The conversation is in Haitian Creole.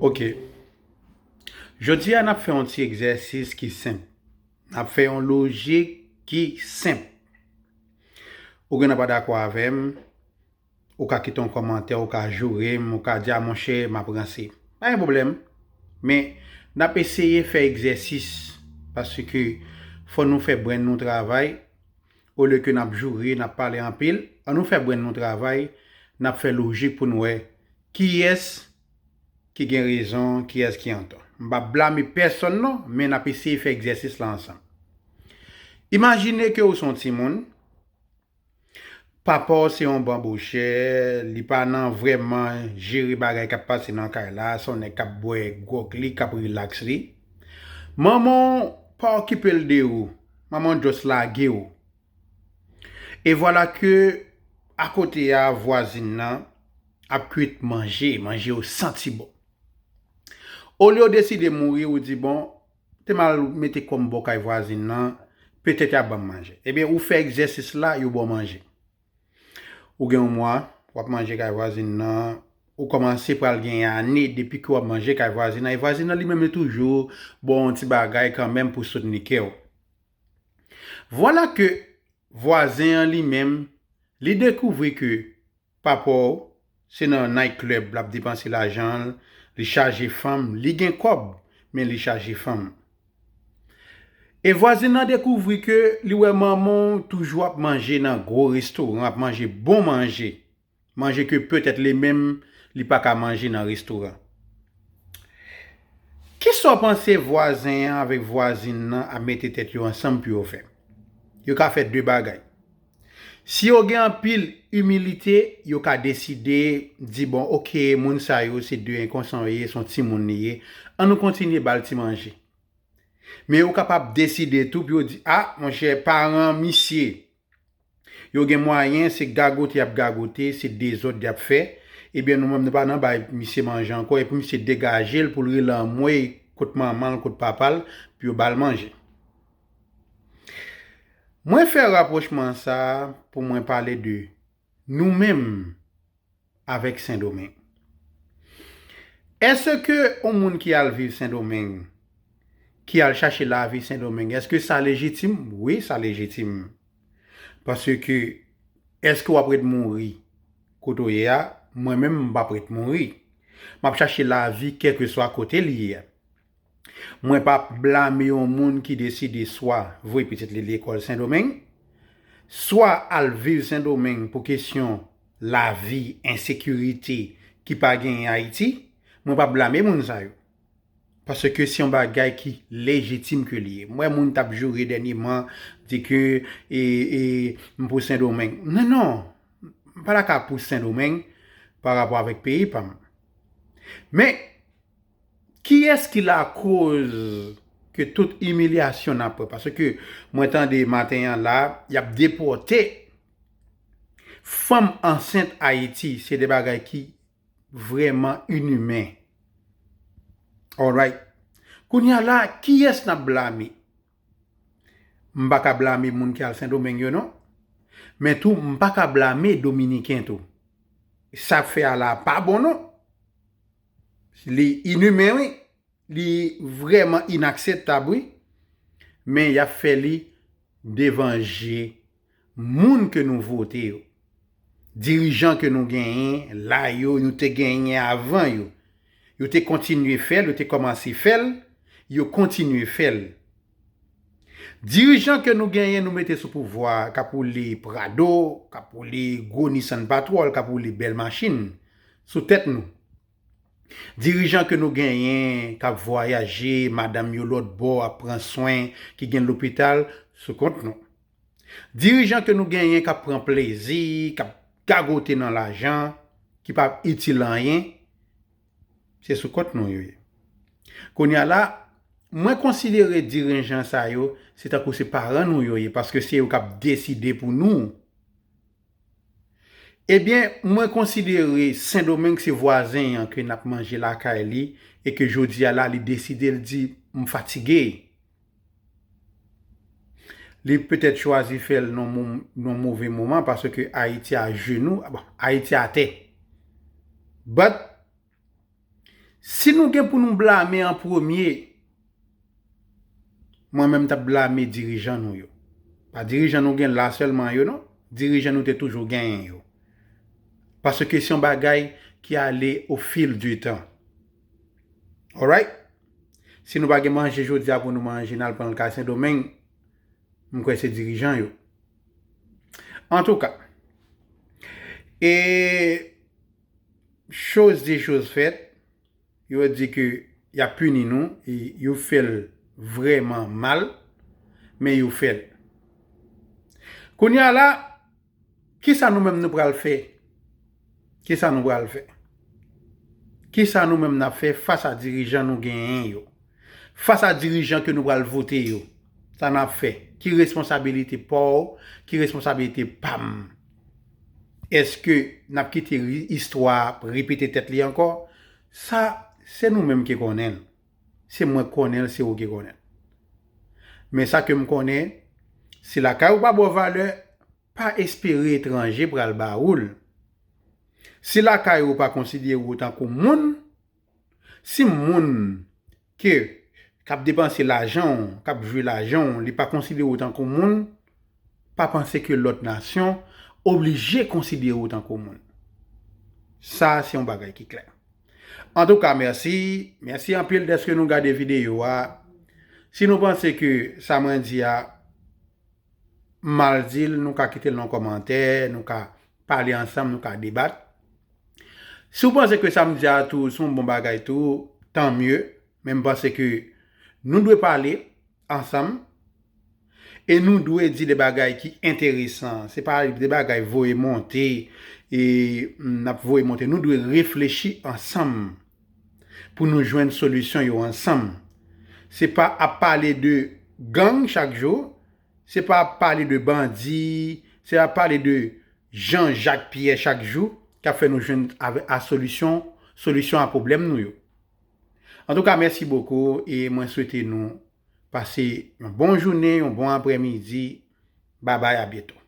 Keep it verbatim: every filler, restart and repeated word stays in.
Ok. Jodi a, n ap fè yon ti egzèsis ki senp. N ap fè yon lojik ki senp. Ou gen dwa pa dakò avè m, ou ka kite yon kòmantè, ou ka joure m, ou ka di, "A, monchè, m ap ranse." Pa gen pwoblèm. Men, n ap eseye fè egzèsis, paske fò nou fè brenn nou travay, olye ke n ap joure, n ap pale anpil, ann nou fè brenn nou travay, n ap fè lojik pou n wè kiyès ki gen rezon, kiyès ki antò. M p ap blame pèsonn non, men n ap eseye fè egzèsis la ansanm. Imajine ke ou se yon timoun, papa w se yon banbochè, li pa nan vrèman jere bagay k ap pase nan kay la, se yon nèg k ap bwè gwòg li, k ap rilaks li. Manman w pa okipe l de ou, manman w just lage w. E vwala ke akote a, vwazin nan ap kwit manje, manje yo santi bon. Olye w deside mouri, ou di, "Bon, te m al mete kò m bò kay vwazin nan, petèt y ap ban m manje." Ebyen, ou fè egzèsis la, yo ba w manje. Ou gen yon mwa, w ap manje kay vwazin nan, ou kòmanse pral gen ane depi ke w ap manje kay vwazin nan, e vwazin nan li menm li toujou ba w yon ti bagay kanmenm pou soutni kè w. Vwala ke vwazen an li menm, li dekouvri ke papa w se nan night club l ap depanse lajan l, li chaje fanm, li gen kòb, men li chaje fanm. E vwazen nan dekouvri ke li wè manman w toujou ap manje nan gwo restoran, ap manje bon manje, manje ke petèt li menm li pa ka manje nan restoran. Kisa w panse vwazen an avèk vwazin nan ap mete tèt yo ansanm pou yo fè? Yo ka fè de bagay. Si yo gen anpil imilite, yo ka deside di, "Bon, ok, moun sa yo se de enkonsan yo ye, se yon timoun li ye, ann nou kontinye ba l ti manje." Men yo kapab deside tou pou yo di, "A, monchè, paran misye, yo gen mwayen, se gagote y ap gagote, se dezòd y ap fè. Ebyen, nou menm, nou pa nan bay misye manje ankò, epi misye degaje l pou l rele anmwey kot manman l, kot papa l, pou yo ba l manje." Mwen fè rapwochman sa a pou mwen pale de nou menm avèk Sendomeng. Èske yon moun ki al viv Sendomeng, ki al chache lavi Sendomeng, èske sa lejitim? Wi, sa lejitim. Paske, èske w ap ret mouri kote w ye a? Mwen menm, m p ap ret mouri. M ap chache lavi kèlkeswa kote li ye a. Mwen p ap blame yon moun ki deside swa voye pitit li lekòl Sendomeng, swa al viv Sendomeng pou kesyon lavi, ensekirite ki pa genyen Ayiti. Mwen p ap blame moun sa yo. Paske se yon bagay ki lejitim ke li ye. M wè moun t ap joure dènyèman, di ke, e, e, m pou Sendomeng. Non, non, m pa ta ka pou Sendomeng pa rapò avèk peyi pa m. Men, kiyès ki lakoz ke tout imilyasyon n ap pran? Paske mwen tande maten an la, y ap depòte fanm ansent Ayiti, se de bagay ki vrèman inimen. Alright. Kounye a la, kiyès n ap blame? M pa ka blame moun ki al Sendomeng yo non. Men tou, m pa ka blame Dominiken tou. Sa fè a la pa bon non. Li inimen wi. Li vrèman inakseptab wi. Men y ap fè li devan je moun ke nou vote yo. Dirijan ke nou genyen la yo, nou te genyen avan yo. Yo te kontinye fè l, yo te kòmanse fè l, yo kontinye fè l. Dirijan ke nou genyen, nou mete sou pouvwa a, k ap woule Prado, k ap woule gwo Nissan Patrol, k ap woule bèl machin sou tèt nou. Dirijan ke nou genyen, k ap vwayaje, madanm yo lòt bò, ap pran swen, ki gen lopital, sou kont nou. Dirijan ke nou genyen k ap pran plezi, k ap gagote nan lajan, ki p ap itil anyen, se sou kont nou yo ye. Kounye a la, mwen konsidere dirijan sa yo, se tankou se paran nou yo ye, paske se yo k ap deside pou nou. Ebyen, mwen konsidere Sendomeng se vwazen an ke n ap manje lakay li, e ke jodi a la, li deside, l di, "M fatige." Li petèt chwazi fè l nan yon mo-, nan yon move moman paske Ayiti ajenou, bon, Ayiti atè. But, Si nou gen pou nou blame an premye, mwen menm m t ap blame dirijan nou yo. Pa dirijan nou gen la sèlman yo non, dirijan nou te toujou genyen yo. Paske se yon bagay ki ale au fil du temps. Alright? Si nou pa gen manje jodi a pou nou manje, n al pran l kay Sendomeng, m kwè se dirijan yo. Antouka, e choz di choz fèt, yo di ke y ap pini nou, e yo fè l vrèman mal, men yo fè l. Kounye a la, kisa nou menm nou pral fè? Kisa nou pral fè? Kisa nou menm n ap fè fas a dirijan nou genyen yo? Fas a dirijan ke nou pral vote yo? Sa n ap fè? Ki responsabilite pa w? Ki responsabilite pa m? Èske n ap kite ri- istwa a repete tèt li ankò? Sa, se nou menm ki konnen l. Se mwen k konnen l, se ou ki konnen l. Men sa ke m konnen, si lakay ou pa ba w valè, pa espere etranje pral ba ou l. Si lakay ou pa konsidere w tankou moun, si moun ke k ap depanse lajan w, k ap jwe lajan w, li pa konsidere w tankou moun, pa panse ke lòt nasyon oblije konsidere w tankou moun. Sa se yon bagay ki klè. Antouka, mèsi. Mèsi anpil dèske nou gade videyo a. Si nou panse ke sa mwen di a, m mal di l, nou ka kite l nan kòmantè, nou ka pale ansanm, nou ka debat. Si w panse ke sa m di a tou se yon bon bagay tou, tan mye. Men m panse ke nou dwe pale ansanm e nou dwe di de bagay ki enteresan. Se pa de bagay voye monte e n ap voye monte. Nou dwe reflechi ansanm pou nou jwenn solisyon yo ansanm. Se pa ap pale de gang chak jou, se pa ap pale de bandi, se ap pale de Jean Jacques Pierre chak jou k ap fè nou jwenn avè- a solisyon, solisyon a pwoblèm nou yo. Antouka, mèsi bokou e mwen swete nou pase yon bon jounen, yon bon aprèmidi. Babay, a byento.